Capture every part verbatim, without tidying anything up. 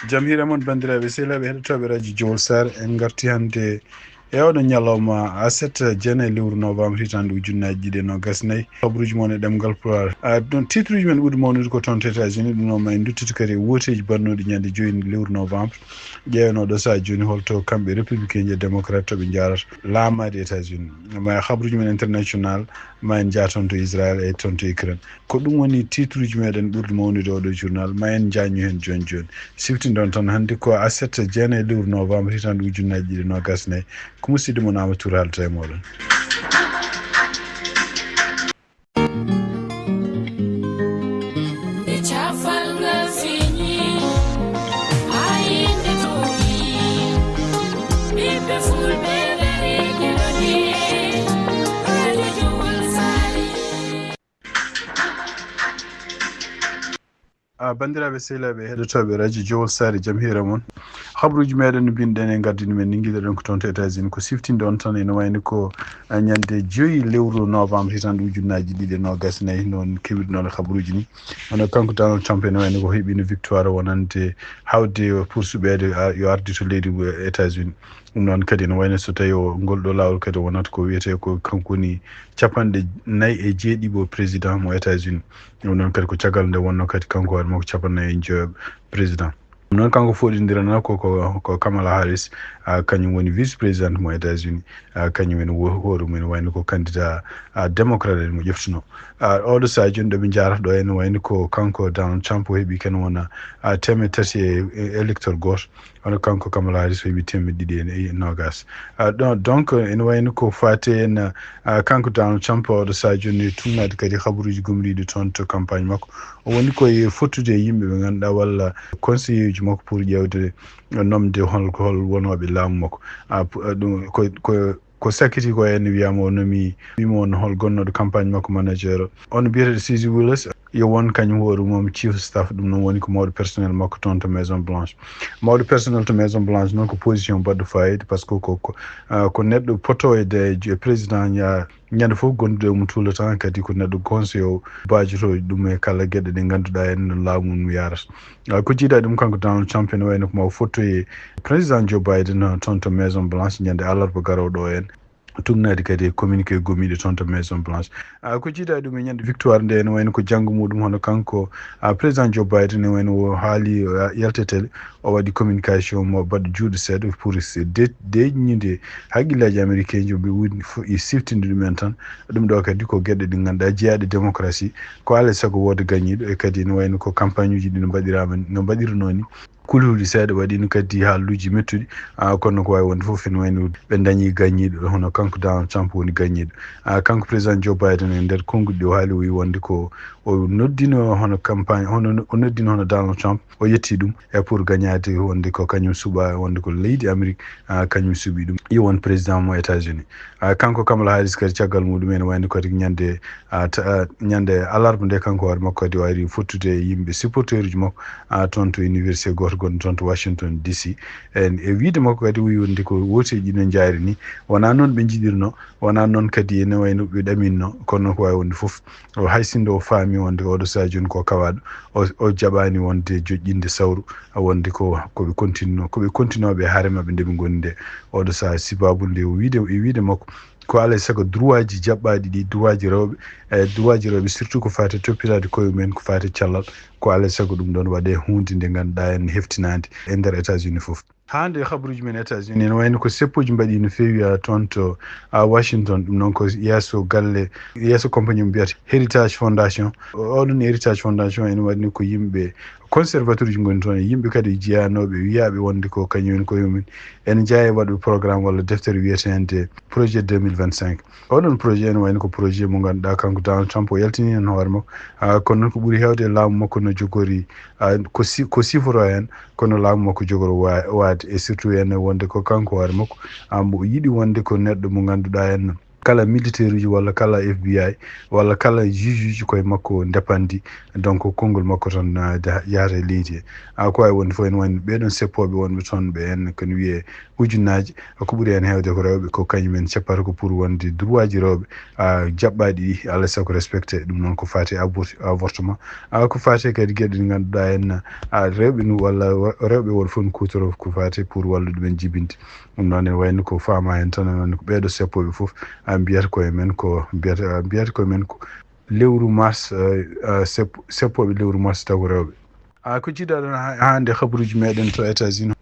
Jam hiira mon, banndiraaɓe sehilaaɓe heɗotooɓe radio Jowol Saare. En ngarti hannde e oɗo ñalawma aset, jeenayi lewru novembre, hitaande ujunnaji ɗiɗi e nogas nayi. Habruuji mon e ɗemngal Pulaar. A, ɗum, titruuji men ɓurɗi mawnude ko toon to États-Unis. Ɗum noon, ma en nduttiti kadi e wooteeji baɗnooɗi ñande joyi lewru novembre. Ƴeewen oɗo sahaa jooni holto kamɓe républicain ji e démocrate to ɓe njaarata laamaade États-Unis. Ma habruuji men international, ma en njah toon to Israël e toon to Ukraine. Ko ɗum woni titruuji meɗen ɓurɗi mawnude oɗo journal. Ma en njaññu heen jooni jooni. Siftinɗon tan, hannde ko aset, jeenayi lewru novembre, hitaande ujunnaji ɗiɗi e nogas nayi. Ko musidɗo mon Amadou Touré haalta e mooɗon. A, banndiraaɓe sehilaaɓe heɗotooɓe radio Jowol Saare, jam hiira mon. Habruuji meɗen no mbinɗen e ngardi men ni, ngiɗoɗen ko toon to États-Unis. Ko siftinɗon tan, ene wayni ko, a, ñande joyi lewru novembre, hitaande ujunnaji ɗiɗi e nogas nayi, noon keɓirɗon habruuji ni. Hono kanko Donald Trump, ene wayni ko heɓino victoire wonande hawde pour suɓeede, a, yo ardito leydi États-Unis. Ɗum noon kadi ene wayno so tawi o, ngol ɗo laawol kadi wonata ko wiyetee ko kanko woni capanɗe nayi e jeeɗiɗo président mo États-Unis. Ɗum noon kadi ko caggal nde wonno kadi kanko hoore makko capanɗe nayi e joyo président. Ɗum noon kanko foɗindirana ko, ko, ko Kamala Harris, a, kañum woni vice président mo États-Unis, a, kañum en wo-, hoore mum ene wayno ko candidat, a, démocrate en mo ƴeftuno. A, oɗo sahaa jooni ɗo ɓe njaarata ɗo ene wayno ko kanko Donald Trump o heɓi ken wona, a, teemeɗɗe tati e, e électeur gooto. Hono kanko Kamala Harris o heɓi teemeɗɗe ɗiɗi e nogas. Ah, don-, donc, ene wayno ko faate en, ah, kanko Donald Trump oɗo sahaa jooni e tuugnaade kadi habaruuji gomɗiiɗi toon to campagne makko. O woni ko e fottude e yimɓe ɓe ngannduɗaa walla conseiller uji makko pour ƴeewde, nomde hol, hol wonooɓe laamu makko. Ah, pu-, ah, ɗum ko, ko, ko sakkiti ko en wiyaama o nomi, wiimo on hol gonnooɗo campagne makko manager o. On biyeteeɗo Suzy Wiles, yo won kañum hoore mum chief staff, ɗum noon woni ko mawɗo personnel makko toon to Maison Blanche. Mawɗo personnel to Maison Blanche noon ko position baɗɗo fayida, par ce que ko, ko, ah, ko neɗɗo potoowo e de-, e président ña-, ñande fof gondude e mum tout le temps, kadi ko neɗɗo conseiller o, baajoto ɗum e kala geɗe ɗe ngannduɗaa en no laamu mum yarata. Ah, ko jiidaa ɗum kanko Donald Trump ene wayno ko ma o fottoye président Joe Biden, ah, toon to Maison Blanche ñande alarba garooɗo o en. Tuugnaade kadi e communiqué gomɗiiɗo toon to Maison Blanche. Ah, ko jiidaa ɗum e ñande victoire nde, ene wayno ko janngo muɗum, hono kanko, ah, président Joe Biden, ene wayno o haali, ah, yaltetele, o waɗi communication mo baɗɗo juuɗe seeɗa pour se de-, deeƴnude hakkillaaji américain ji, ɓe woni fo-, e siftinde ɗumen tan. Ɗum ɗo kadi ko geɗe ɗe ngannduɗaa jeyaaɗe démocratie, ko alaa e sago wooda gañiiɗo, e kadi ene wayno ko campagne uji ɗi no mbaɗiraama, no mbaɗirnoo ni. Kuluuli seeɗa waɗiino kadi haalluuji mettuɗi, ah, kono ko waawi wonde fof ene wayno ɓe ndañii gañiiɗo, hono kanko Donald Trump woni gañiiɗo. Ah, kanko président Joe Biden e nder konnguɗi ɗi o haali, o wiyi wonde ko o noddino hono campagne, hono o noddino hono Donald Trump, o yetti ɗum e pour gañaade wonde ko kañum suɓaa, wonde ko leydi Amérique, ah, kañum suɓii ɗum, yo won président mo États-Unis. Ah, kanko Kamala Harris kadi caggal muɗum ene wayno kadi ñande, ah, ta-, ah, ñande alarba nde kanko hoore makko kadi o ari fottude e yimɓe supporter uji makko, ah, toon to université gooto gonɗo toon to Washington D C. En, e wiide makko kadi o wiyi wonde ko wooteeji no njaari ni, wonaa noon ɓe njiɗirno, wonaa noon kadi ene wayno ɓe ɗaminno, kono noon ko waawi wonde fof. O hay sinno o faami wonde oɗo sahaa jooni ko kawaaɗo, o, o jaɓaani wonde joƴƴinde sawru, wonde ko, ko ɓe continue, ko ɓe continue ɓe hare maɓɓe nde ɓe ngoni nde. Oɗo sahaa sibaabu nde o wiide, e wiide makko, ko alaa e sago droit ji jaɓɓaaɗi ɗi, droit ji rewɓe, e droit ji rewɓe, surtout ko faati e toppitaade koye mumen, ko faati e cellal, ko alaa e sago ɗum ɗoon waɗee huunde nde ngannduɗaa en heftinaande e nder États-Unis fof. Haa nde habaruuji men États-Unis, ene wayno ko seppuuji mbaɗi no feewi, ah, toon to, ah, Washington, ɗum noon ko yeeso galle, yeeso compagnie mo mbiyata Heritage Foundation. O-, oɗon Heritage Foundation ene waɗni ko yimɓe conservateur uji ngoni toon, e yimɓe kadi jeyanooɓe, wiyaaɓe wonde ko kañum en koye mum en njaawi waɗude programme walla deftere wiyeteende projet deux mille vingt-cinq. Oɗon projet ene wayno ko projet mo ngannduɗaa kanko Donald Trump o yaltini heen hoore makko. Ah, kono noon ko ɓuri heewde e laamu makko no jogori, ah, ko si-, ko siforo heen, kono laamu makko jogoro wa-, waade, e surtout heen wonde ko kanko hoore makko, ah, mbo yiɗi wonde ko neɗɗo mo ngannduɗaa en kala militaire uji walla kala F B I walla kala juge uji koye makko ndepandi. Donc konngol makko tan yahata e leydi he. A ko wawi wonde fof ene wayno ɓeɗon seppooɓe wonɓe toon ɓe en kene wiyee ujunnaaji, ko ɓuri heen heewde ko rewɓe, ko kañum en ceppata ko pour wonde droit ji rewɓe jaɓɓaaɗi ɗi alaa e sago respecté. Ɗum noon ko faati e avortement, ko faati kadi geɗe ɗe ngannduɗaa en rewɓe walla rewɓe won fof no kuutoroo ko faati pour wallude ɗumen jibinde. Ɗum noon ene wayno ko faama heen tan, ene wayno ko ɓeeɗo seppooɓe fof mbiyata koye men ko mbiyata mbiyata koye men ko lewru mars, seppooɓe lewru mars taw ko rewɓe. A ko jiidaɗon hannde habaruuji meɗen to États-Unis.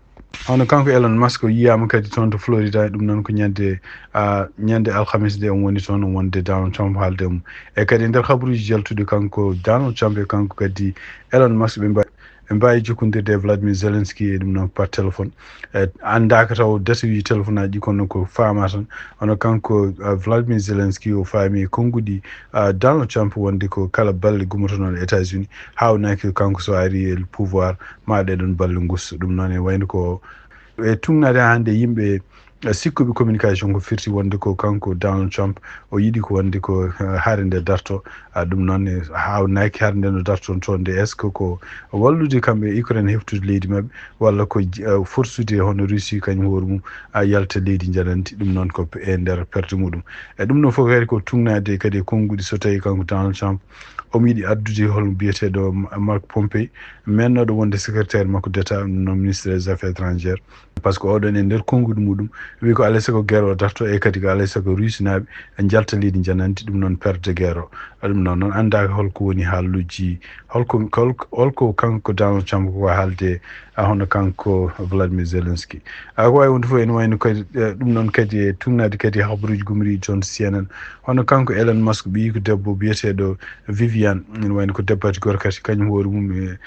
Hono kanko Elon Musk o yiyaama kadi toon to Florida, ɗum noon ko ñande ñande alhamis nde on woni toon on wonde Donald Trump haalde mum. E kadi e nder habaruuji jaltuɗi kanko Donald Trump e kanko kadi Elon Musk ɓe mbawi ɓe mbawi jokkodirde e Vladimir Zelensky e ɗum noon par téléphone. E anndaaka taw date uji téléphone aji ɗi kono ko faama tan. Hono kanko Vladimir Zelensky o faami e konnguɗi Donald Trump wonde ko kala balle gummotonoɗe États-Unis hawnaaki kanko so ari e pouvoir ma ɗeɗon balle gusso. Ɗum noon e wayno ko e tugnaade hannde yimɓe sikkuɓe communication ko firti wonde ko kanko Donald Trump o yiɗi ko wonde ko hare nde darto. Ɗum noon hawnaaki hare nde no darto toon nde est ce que ko wallude kamɓe Ukraine heftude leydi maɓɓe walla ko forsude hono Russie kañum hoore mum a yalta leydi njananti. Ɗum noon ko e nder perte muɗum. E ɗum noon fof kadi ko tugnaade kadi e konnguɗi so tawi kanko Donald Trump omo yiɗi addude hol biyeteeɗo Mark Pompey mennooɗo wonde secrétaire makko d'état no ministre des affaires étrangères. Par ce que oɗon e nder konnguɗi muɗum wi ko alay sago guerre o darto e kadi ko alay sago rusinaaɓe njalta leydi njananti ɗum noon perde guerre o. Ɗum noon noon anndaaka holko woni haalluji holko holko kanko Donald Trump ko haalde a hono kanko Vladimir Zelensky. A ko wawi wonde fof ene wayno kadi ɗum noon kadi e tugnaade kadi habaruuji gumriiɗi toon to C N N. Hono kanko Elon Musk ɓiyi ko debbo biyeteeɗo Vivian ene wayno ko debbati gorkati kañum hoore mum e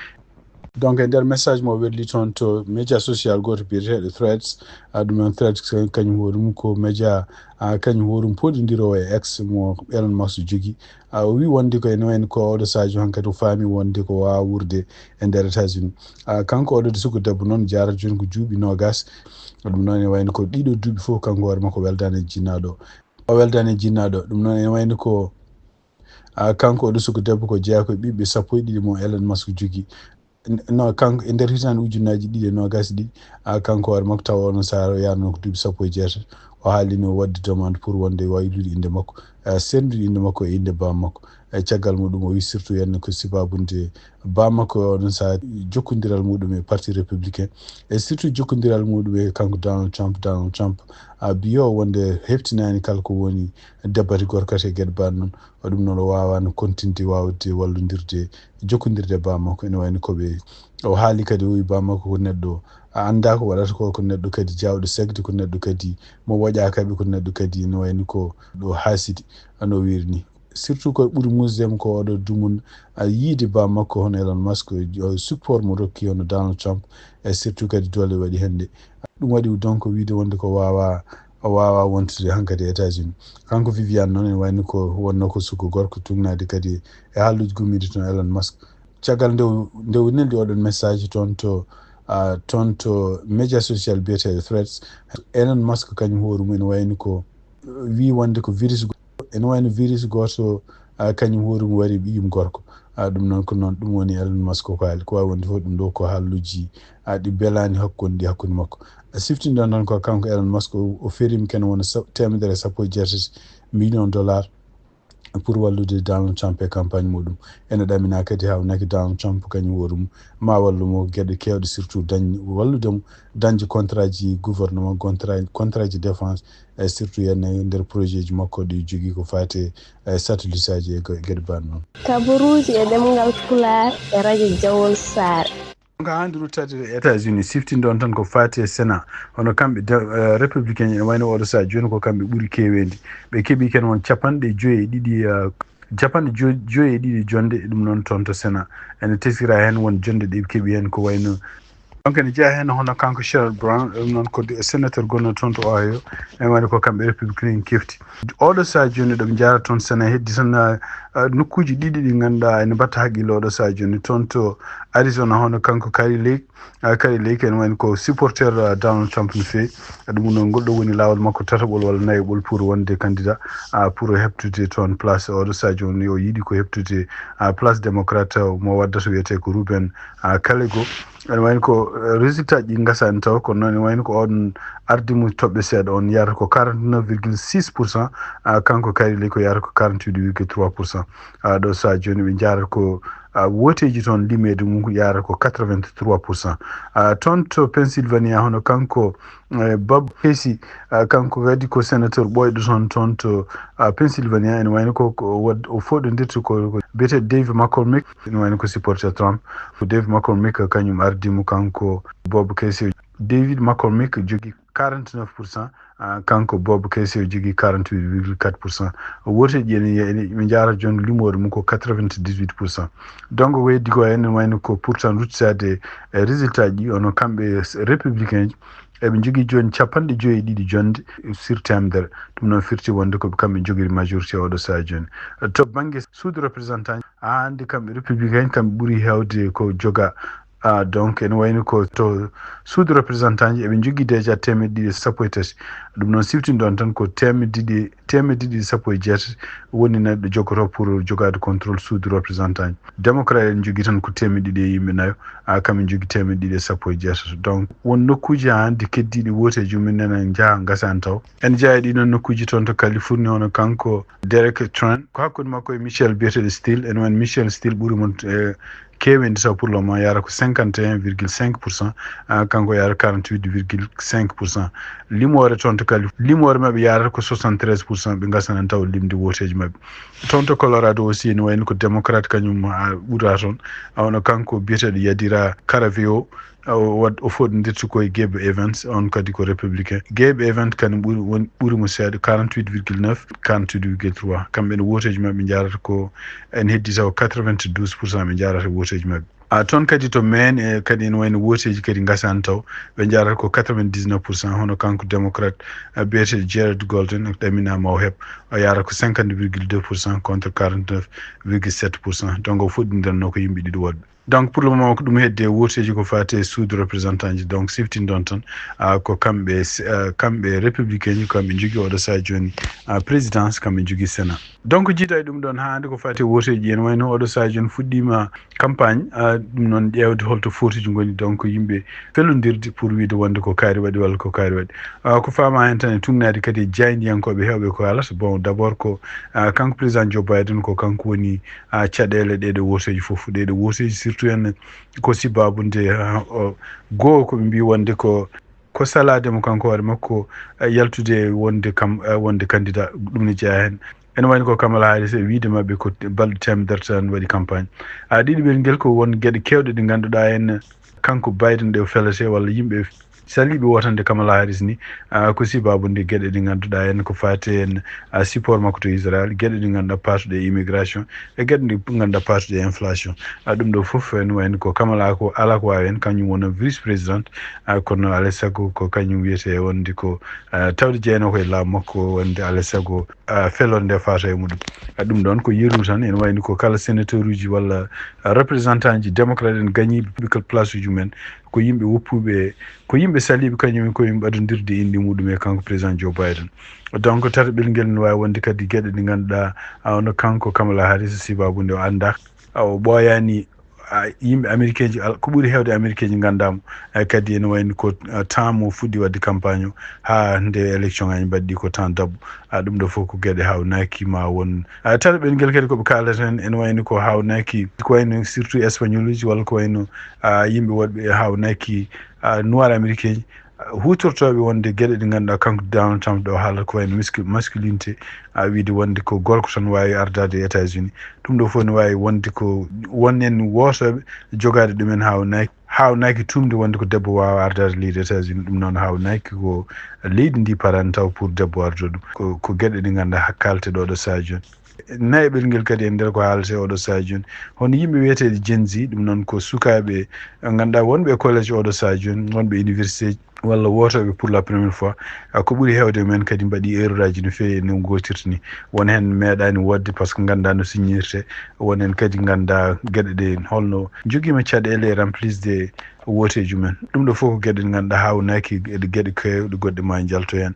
donc e nder message mo welli toon to média social goto biyeteeɗo Threads. Ɗum noon Threads kañum hoore mum ko média kañum hoore mum poɗindiroowo e X mo Elon Musk jogii. O wi wonde ko ene wayno ko oɗo sadio hankkadi o faami wonde ko wawa wuurde e nder États-Unis. Kanko oɗo suka debbo noon jarata joni ko duuɓi noogas. Ɗum noon ene wayno ko ɗiɗo duuɓi fof kanko hoore makko weldaani e jinnaɗo o weldaani e jinnaɗo. Ɗum noon ene wayno ko kanko oɗo suka debbo ko jeyaa ko e ɓiɓɓe sappo e ɗiɗi mo Elon Musk jogii. No kanko e nder hitaande ujunnaaji ɗiɗi e noogas e ɗiɗi kanko hoore makko tawa onon sahaa o yaarno ko duuɓi sappo e jeetati. O haalino waɗde demande pour wonde waylude innde makko senndude innde makko e innde baaba makko. E caggal muɗum o wi surtout henne ko sibabunde baaba makko e oɗon sahaa jokkondiral muɗum e parti républicain e surtout jokkondiral muɗum e kanko Donald Trump Donald Trump a biyo wonde heftinaani kala ko woni debbati gorkati e geɗe mbaɗ noon. Ɗum noon o waawano kontinde waawde wallondirde jokkondirde e baaba makko ene wayno ko ɓe o haali kadi o wi baaba makko ko neɗɗo a annda ko waɗata ko ko neɗɗo kadi jawɗo segde ko neɗɗo kadi mo woƴa kaɓe ko neɗɗo kadi ene wayno ko ɗo haasidi ano wiiri ni. Surtout ko ɓuri musdemo ko oɗo dumun a yiide baaba makko hono Elon Musk support mo rokki hono Donald Trump e surtout kadi doole waɗi hannde. Ɗum waɗi donc wiide wonde ko wawa o wawa wontude hankadi e États-Unis. Kanko Viviane noon ene wayno ko wonno ko suko gorko tugnaade kadi e haalluuji gummiiɗi toon Elon Musk. Caggal nde nde o neldi oɗon message toon to toon to média social biyeteeɗo Threads, Elon Musk kañum hoore mum ene wayno ko wi wonde ko virus ene wayno virus gooto kañum hoore mum wari ɓiyum gorko. Ɗum noon ko noon ɗum woni Elon Musk ko haali ko wawi wonde fof ɗum ɗo ko haalluuji ɗi belaani hakkunde ɗi hakkunde makko. Siftinɗon tan ko kanko Elon Musk o ferima kene wona temedere sappo e jeetati million dollar pour wallude Donald Trump e campagne muɗum. Ene ɗamina kadi hawnaki Donald Trump kañum hoore mum ma wallu mo geɗe kewɗe surtout dañ wallude mo dañde contrat ji gouvernement contrat contrat ji défense e surtout henne nder projet ji makko ɗi jogii ko faati e satellite aji e geɗe mbaɗ noon. Kabaruuji e ɗemngal Pulaar e radio Jawol Saare. Donc haa nde ruttade e États-Unis siftinɗon tan ko faati e Sénat hono kamɓe républicain en wayno oɗo saha jooni ko kamɓe ɓuri keeweendi. Ɓe keɓi ken won capanɗe joyi e ɗiɗi capanɗe joyi e ɗiɗi jonde ɗum noon toon to Sénat ene tesira heen won jonde ɗe keɓi heen ko wayno Donc ene jeyaa heen hono kanko Sherrod Brown, ɗum noon ko sénateur gonɗo toon to Ohio, en woni ko kamɓe républicain en kefti. Oɗo sahaa jooni ɗoɓe njaara toon Sénat heddi tan, ah, ah, nokkuuji ɗiɗi ɗi ngannduɗaa ene mbatta haqqille oɗo sahaa jooni toon to Arizona, hono kanko Kari Lake. Ah, Kari Lake ene woni ko supporter, ah, Donald Trump no feewi. Ɗum noon ngol ɗo woni laawol makko tataɓol walla nayaɓol pour wonde candidat, ah, pour heɓtude toon place oɗo sahaa jooni o yiɗi ko heɓtude, ah, place démocrate mo waddata wiyetee ko Ruben, ah, Kalego. Ene wayno ko, eh, résultat ji ngasaani taw, kono noon ene wayno ko on ardi mo toɓɓe seeɗa, on yarata ko quarante-neuf virgule six pour cent, ah, kanko Kari Lake ko yarata ko quarante-huit virgule trois pour cent. Ah, ɗo sahaa jooni ɓe njaarata ko, ah, wooteeji toon limeede mum ko yarata ko quatre-vingt-trois pour cent. Ah, toon to Pennsylvania hono kanko, eh, Bob Casey, ah, kanko kadi ko sénateur ɓooyɗo toon, toon to, ah, Pennsylvania, ene wayno ko, ko wad-, o foɗondirta ko, ko biyetee Dave McCormick, ene wayno ko supporter Trump. Ko Dave McCormick kañum ardi mo kanko Bob Casey. David McCormick jogii quarante-neuf pour cent, ah, kanko Bob Casey o jogii quarante-huit virgule quatre pour cent. Wooteeji ene, ene, ɓe njaarata jooni limoore mum ko quatre-vingt-dix-huit pour cent. Donc ko heddi ko ene wayno ko pourtant ruttitaade e résultat ji, ono kamɓe républicain ji, eɓe njogii jooni capanɗe joyi e ɗiɗi jonnde sur teemedere. Ɗum noon firti wonde ko kamɓe njogori majorité oɗo sahaa jooni. To bannge suudu représentant, haa hannde kamɓe républicain, kamɓe ɓuri heewde ko joga. Ah, donc ene wayno ko to suudu représentant ji eɓe njogii déjà teemedde ɗiɗi e sappo e tati. Ɗum noon siftinɗon tan ko teemedde ɗiɗi, teemedde ɗiɗi e sappo e jeetati woni neɗɗo jogoto pour jogaade contrôle suudu représentant ji. Démocrate en njogii tan ko teemedde ɗiɗi e yimɓe nayo, ah, kamɓe njogii teemedde ɗiɗi e sappo e jeetati. Donc won nokkuuji haa hannde keddiiɗi wooteeji mum en ene njaha ngasaani taw. Ene jeyaa e ɗii ɗoon nokkuuji toon to Californie, hono kanko Derek Trent, ko hakkunde makko e Michelle biyeteeɗo Steele, ene wayno Michelle Steele ɓuri mo, eh, keeweendi taw pour le moment, yara ko cinquante et un virgule cinq pour cent, ah, kanko yara quarante-huit virgule cinq pour cent. Limoore toon to Cali-, limoore maɓɓe yarata ko soixante-treize pour cent, ɓe ngasaani taw limde wooteeji maɓɓe. Toon to Colorado aussi, ene wayno ko démocrate kañum, ah, ɓurata toon. Ah, hono kanko biyeteeɗo Yadira Caraveo, o wad-, o foɗondirta ko e Gabe Evans, on kadi ko républicain. Gabe Evans kadi ɓuri, won, ɓuri mo seeɗa, quarante-huit virgule neuf, quarante-huit virgule trois. Kamɓe ne wooteeji maɓɓe njaarata ko ene heddi taw quatre-vingt-douze pour cent ɓe njaarata wooteeji maɓɓe. Ah, toon kadi to Maine, e kadi ene wayno wooteeji kadi ngasaani taw, ɓe njaarata ko quatre-vingt-dix-neuf pour cent, hono kanko démocrate, ah, biyeteeɗo Jared Golden, ɗaminaama o heɓ, o yaara ko cinquante virgule deux pour cent contre quarante-neuf virgule sept pour cent. Donc o foɗondirnoo ko yimɓe ɗiɗo woɗɓe. Donc pour le moment ko ɗum heddi e wooteeji ko faati e suudu représentant ji. Donc siftinɗon tan, ah, ko kamɓe, ah, kamɓe républicain ji, ko kamɓe njogii oɗo sahaa jooni, ah, présidence, kamɓe njogii Sénat. Donc jiida e ɗum ɗoon haa hannde ko faati e wooteeji, ene wayno oɗo sahaa jooni fuɗɗiima campagne, ah, ɗum noon ƴeewde holto footuji ngoni. Donc yimɓe felondirde pour wiide wonde ko kaari waɗi walla ko kaari waɗi. Ah, ko faama heen tan e tugnaade kadi e jaayndiyankooɓe heewɓe ko haalata. Bon, d'abord ko, ah, kanko président Joe Biden, ko kanko woni, ah, caɗeele ɗeeɗo wooteeji fof. Ɗeeɗo wooteeji surtout en ko sibaabu nde, ah, o, goo ko ɓe mbii wonde ko, ko salaade mo kanko hoore makko, ah, yaltude wonde kam, ah, wonde candidat, ɗum ne jeyaa heen. Ene wayno ko Kamala Harris e wiyde maɓɓe ko balɗe teemedere tan waɗi campagne. Ah, ɗiɗaɓel ngel ko won geɗe keewɗe ɗe ngannduɗaa en kanko Biden ɗe o felete walla yimɓe saliiɓe wotande Kamala Harris ni, ah, ko sibaabu nde geɗe ɗe ngannduɗaa en ko faati en, ah, support makko to Israël, geɗe ɗe ngannduɗaa paatuɗe e immigration, e geɗe ɗe ngannduɗaa paatuɗe e inflation. Ah, ɗum ɗo fof ene wayno ko Kamala ko alaa ko waawi heen, kañum woni vice président, ah, kono alaa e sago ko kañum wiyetee wonde ko, ah, tawde jeyanoo ko e laamu makko wonde alaa e sago, ah, feloore nde faata e muɗum. Ah, ɗum ɗoon ko yeru tan, ene wayno ko kala sénateur uji walla, ah, représentant ji démocrate en gañiiɓe public place uji mumen, ko yimɓe woppuɓe, ko yimɓe saliiɓe kañum en ko yimɓe ɓadondirde inɗe muɗum e kanko président Joe Biden. Donc tataɓel ngel ne waawi wonde kadi geɗe ɗe ngannduɗaa, ah, hono kanko Kamala Harris sibaabu nde o anndaa, ah, o ɓooyaani, ah, yimɓe américain ji, al-, ko ɓuri heewde américain ji nganndaa mo. Eh, kadi ene wayno ko, ah, temps mo fuɗɗi waɗde campagne o haa nde élection ngaji mbaɗɗi ko temps dabbo. Ah, ɗum ɗo fof ko geɗe haawnaaki ma won. Ah, tataɓel ngel kadi ko ɓe kaalata heen ene wayno ko haawnaaki, ko wayno surtout espagnol uji walla ko wayno, ah, yimɓe woɗɓe haawnaaki, ah, noir américain ji. huutortooɓe wonde geɗe ɗe ngannduɗaa kanko Donald Trump ɗo haalata ko wayno masculinité, a wiide wonde ko gorko tan waawi ardaade e États-Unis. Ɗum ɗo fof ne waawi wonde ko won en wootooɓe jogaade ɗumen haawnaaki haawnaaki tumde wonde ko debbo waawa ardaade leydi États-Unis. Ɗum noon haawnaaki ko leydi ndi parani taw pour debbo ardo ɗum. Ko geɗe ɗe ngannduɗaa haalete ɗo ɗo sahaa jooni. Nayaɓel ngel kadi e nder ko haalete oɗo sahaa jooni, hono yimɓe wiyeteeɓe Gen Z, ɗum noon ko sukaaɓe ngannduɗaa wonɓe e collège oɗo sahaa jooni, wonɓe université walla wootooɓe pour la première fois. Ko ɓuri heewde men kadi mbaɗi erreur aji no feewi e no ngootirta ni. Won heen meeɗaani woodde par ce que nganndaa no signirte. Won heen kadi nganndaa geɗe ɗe holno jogiima caɗeele e remplissde wooteeji mumen. Ɗum ɗo fof ko geɗe ɗe ngannduɗaa haawnaaki e geɗe keewɗe goɗɗe ma njalto heen,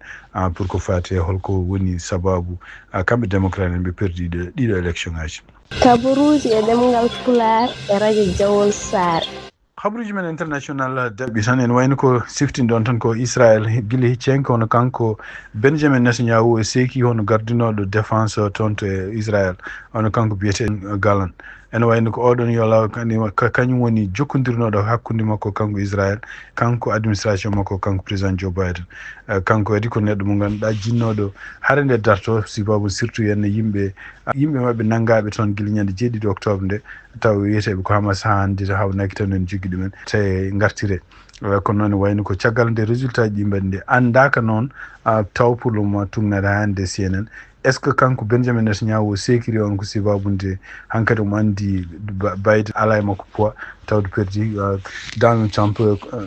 pour ko faati e holko woni sabaabu kamɓe démocrate en ɓe perdi ɗiɗo élection ngaji. Kabaruuji e ɗemngal Pulaar e radio Jawol Saare. Habaruuji men international daɓɓi tan, ene wayno ko siftinɗon tan ko Israël, gila hecci hen ko hono kanko Benjamin Netanyahu o seeki hono gardinooɗo défense o toon to e Israël, hono kanko biyetee Gallant. Ene wayno ko oɗon yola kañum woni jokkondirnooɗo hakkunde makko kanko Israël, kanko administration makko kanko président Joe Biden. Kanko kadi ko neɗɗo mo ngannduɗaa jinnooɗo hare nde darto sibabu surtout heen yimɓe yimɓe maɓɓe nanngaaɓe toon gila ñande jeeɗiɗi octobre nde, taw wiyeteeɓe ko Hamas haa hannde haawnaaki tan en jogii ɗumen tawi ngartire. Kono noon wayno ko caggal nde résultat ji ɗi mbaɗi nde anndaaka noon, taw pour le moment tugnaade haa hannde C N N. Est ce que kanko Benjamin Netanyahu o seekiri on ko sibabu nde hankadi omo anndi Biden alaa e makko poids tawde perdi, Donald Trump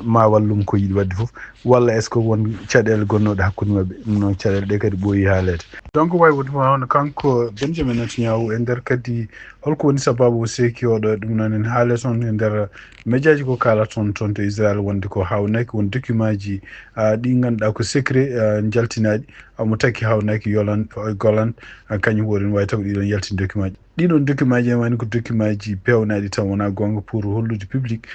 ma wallum ko yiɗi waɗde fof, walla est ce que won caɗeele gonnooɗe hakkunde maɓɓe? Ɗum noon caɗeele ɗe kadi ɓooyi haaleede. Donc wawi wonde fof hono kanko Benjamin Netanyahu e nder kadi holko woni sababu o seeki oɗo, ɗum noon en haale toon e nder médiaji ko kaalata toon toon to Israël wonde ko haawnaaki won document ji ɗi ngannduɗaa ko secret njaltinaaɗi. Omo takki haawnaaki Yolan Golan, kañum hoore ne waawi taw ɗiɗon yaltini document ji. Ɗiɗon document ji en wayno ko document ji peewnaaɗi taw wonaa goonga pour hollude public,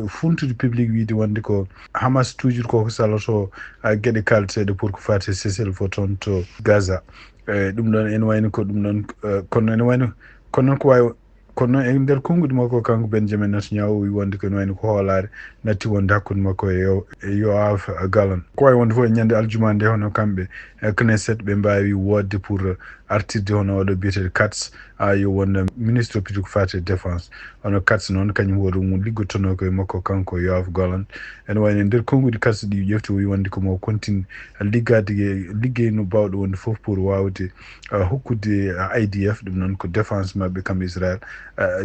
funtude public wiide wonde ko Hamas toujours koko saloto geɗe kalteeɗe pour ko faati e cessez-le-feu toon to Gaza. Ɗum ɗon ene wayno ko ɗum ɗon, kono ene wayno kono noon ko waawi kono noon e nder konngudi makko kanko Benjamin Netanyahu o wi wonde ko ene wayno ko hoolaare natti wonde hakkunde makko e Yoav Gallant. Ko waawi wonde fof e ñande aljuma nde hono kamɓe Knesset ɓe mbaawi woodde pour artirde hono oɗo biyeteeɗo Katz, yo won ministre piɗi ko faati e défense. Hono Katz noon kañum hoore mum liggotonoo ko e makko kanko Yoav Gallant. Ene wayno e nder konngudi Katz ɗi ƴefti o wi wonde ko mo continue liggaade liggey no baawɗo wonde fof pour waawde hokkude I D F, ɗum noon ko défense maɓɓe kamɓe Israël,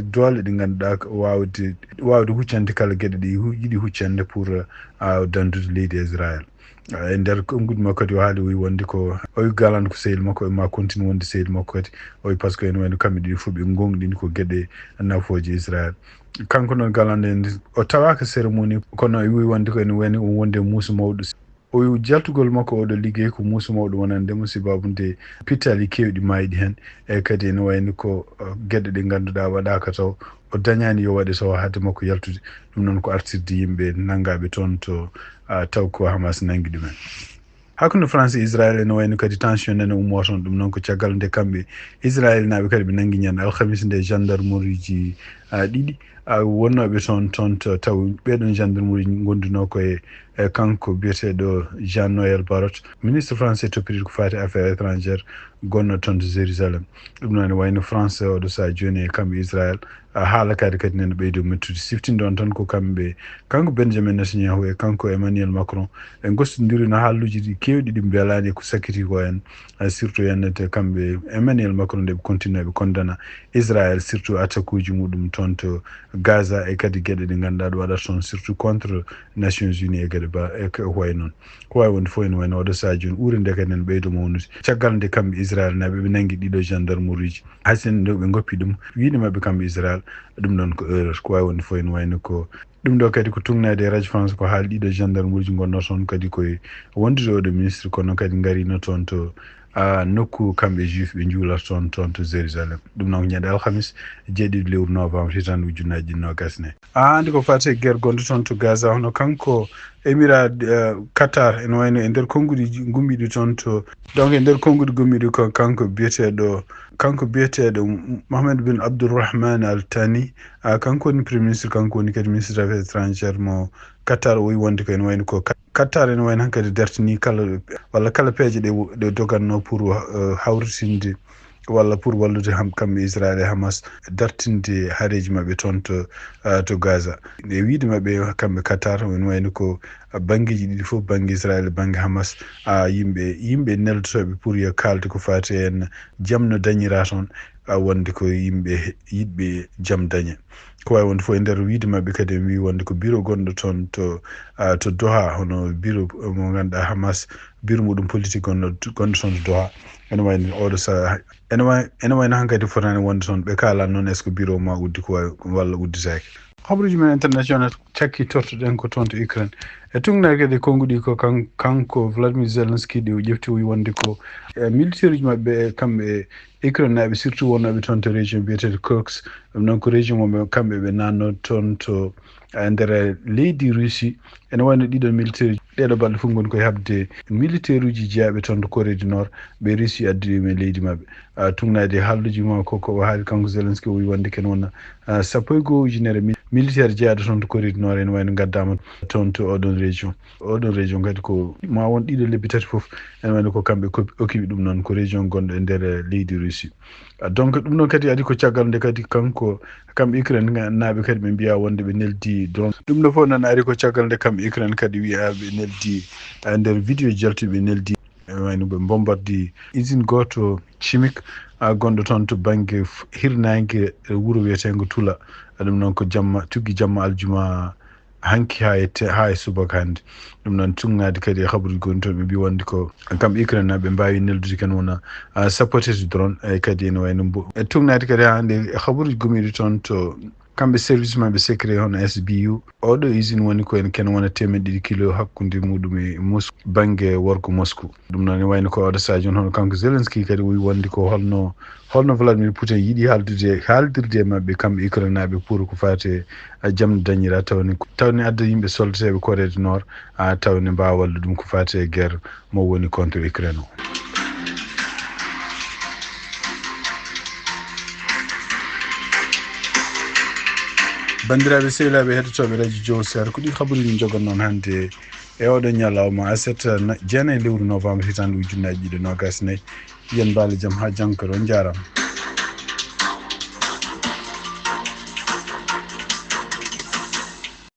doole ɗe ngannduɗaa waawde waawde huccande kala geɗe ɗe yiɗi huccande pour danndude leydi Israël. E nder konngudi makko kadi o haali o wi wonde ko o wi Gallant ko sehil makko, ma continue wonde sehil makko kadi. O wi par ce que ene wayno kamɓe ɗiɗi fof ɓe ngonɗini ko geɗe nafooje Israël. Kanko noon Gallant en o tawaaka cérémonie kono o wi wonde ko ene wayno o wonde muuso mawɗo. O wi jaltugol makko oɗo liggey ko muuso mawɗo wonande mo sibabu nde pittali keewɗi maayɗi heen. E kadi ene wayno ko geɗe ɗe ngannduɗaa waɗaaka taw o dañaani yo waɗe taw haade makko yaltude. Ɗum noon ko artirde yimɓe nanngaaɓe toon to taw ko Hamas nanngi ɗumen. Hakkunde France e Israël ene wayno kadi tension nene ummoo toon. Ɗum noon ko caggal nde kamɓe Israël naaɓe kadi ɓe nanngi ñande alhamis nde gendarmerie ji ɗiɗi wonnooɓe toon toon to taw ɓeeɗon gendarmerie ngondunoo ko e e kanko biyeteeɗo Jean Noël Barrot, ministre français toppitiiɗo ko faati affaires étrangères gonnooɗo toon to Jérusalem. Ɗum noon ne wayno France oɗo sahaa jooni e kamɓe Israël haala kadi kadi nene ɓeydo mettude siftinde on tan ko kamɓe kanko Benjamin Netanyahu e kanko Emmanuel Macron ɓe gostondiri no haalluuji ɗi keewɗi ɗi mbelaani ko sakkiti ko en surtout en te kamɓe Emmanuel Macron nde ɓe continue ɓe condamna Israël surtout attaque uji muɗum toon to Gaza e kadi geɗe ɗe ngannduɗaa ɗo waɗata toon surtout contre Nations Unies e geɗe ba e ko wayi noon. Ko waawi wonde fof ene wayno oɗo sahaa jooni ɓuri nde kadi ene ɓeydo mawnude caggal nde kamɓe Israël naaɓe ɓe nanngi ɗiɗo gendarmerie ji. Hay sen nde ɓe ngoppi ɗum wiide maɓɓe kamɓe Israël ɗum ɗon ko erreur. Ko waawi wonde fof ene wayno ko ɗum ɗo kadi ko tugnaade e radio France ko haali ɗiɗo gendarmerie ji ngonno toon kadi koye wondude oɗo ministre kono kadi ngarino toon to nokku kamɓe juif ɓe njuulata toon toon to Jérusalem. Ɗum noon ko ñande alhamis jeeɗiɗo lewru novembre hitande ujunnaji ɗiɗi nogas nayi. Haa hannde ko faati e guerre gonɗo toon to Gaza hono kanko Émirat Qatar ene wayno e nder konnguɗi gummiɗi toon to donc e nder konnguɗi gummiɗi ko kanko biyeteeɗo kanko biyeteeɗo Mohamed bin Abdulrahman Al Thani. Kanko woni premier ministre, kanko woni kadi ministre des affaires étrangères mo Qatar o wi wonde ko ene wayno ko Qatar ene wayno hankadi dartini kala walla kala peeje ɗe ɗe doganno pour hawritinde walla pour wallude ham kamɓe Israel e Hamas dartinde hareji maɓɓe toon to to Gaza. E wiide maɓɓe kamɓe Qatar ene wayno ko banngeji ɗiɗi fof, bannge Israel e bannge Hamas, yimɓe yimɓe neldotoɓe pour yo kaalde ko fati en jam no dañira toon, wonde ko yimɓe yiɗɓe jam dañe. Ko wawi wonde fof e nder wiide maɓɓe kadi en wi wonde ko bureau gonɗo toon to to Doha, hono bureau mo ganduɗa Hamas bureau muɗum politique gonɗo gonɗo toon to Doha. Ene wayno oɗo sa ene way ene wayno hankadi fotani wonde toon ɓe kala noon est ce que bureau ma uddi ko wawi walla udditaki. Habaruji men international cakki tortoɗen ko toon to Ukraine. E tugnaade kadi konnguɗi ko kan kanko Vladimir Zelensky ɗi o ƴefti o wi wonde ko e militaire uji maɓɓe kamɓe e Ukraine naaɓe surtout wonnooɓe toon to région biyeteeɗo Kursk. Ɗum noon ko région mo kamɓe ɓe nanno toon to e nder leydi Russie. Ene wayno ɗiɗo militaire uji ɗeɗo balɗe fof ngoni koye haɓde militaire uji jeyaɓe toon to Corée du Nord ɓe Russie addi ɗum e leydi maɓɓe. Tugnaade haalduji ma ko ko o haali kanko Zelensky o wi wonde ken wona sappo e goo ujunere militaire jeyaɗo toon to Corée du Nord ene wayno gaddama toon to oɗon région. Oɗon région kadi ko ma won ɗiɗo lebbi tati fof ene wayno ko kamɓe okiwi ɗum noon ko région gonɗo e nder leydi Russie. Donc ɗum noon kadi adi ko caggal nde kadi kanko kamɓe Ukraine naaɓe kadi ɓe mbiya wonde ɓe neldi drone. Ɗum ɗo fof noon ari ko caggal nde kamɓe Ukraine kadi wiya ɓe neldi e nder vidéo jalti ɓe neldi wayno ɓe bombardi usine goto chimique gonɗo toon to banggue hirnangue wuuro wiyetengo Tula. Ɗum noon ko jamma tuggi jamma aljuma hanki ha e te- ha e subaka hannde. Ɗum noon tugnaade kadi e habaruji goni toon ɓe mbi wonde ko kamɓe Ukraine naaɓe mbawi neldude ken wona sappo e tati drone e kadi ene wayno mbo e tugnaade kadi ha hannde e habaruji gumiɗi toon to kamɓe service maɓɓe secret hono S B U. Oɗo usine woni ko en ken wona temeɗɗe ɗiɗi kilo hakkude muɗum e Moscou banggue worgo Moscou. Ɗum noon ne wayno ko oɗo sadio hono kanko Zelensky kadi o wi wonde ko holno holno Vladimir Putin yiɗi haaldude haaldirde e maɓɓe kamɓe Ukraine naaɓe pour ko fati e jamde dañira tawni tawni adda yimɓe soldateɓe Corée du Nord a tawni mbawa wallude ɗum ko fati e guerre mo woni contre Ukraine o. Bandiraɓe sehilaɓe heɗotoɓe radio Jowo Seeɗa ko ɗi habaruji min jogan noon hannde e oɗo ñalawma aset jeenayi lewru novembre hitande ujunnaji ɗiɗi nogas nayyi. Yen mbaali jam ha jangkere on jarama.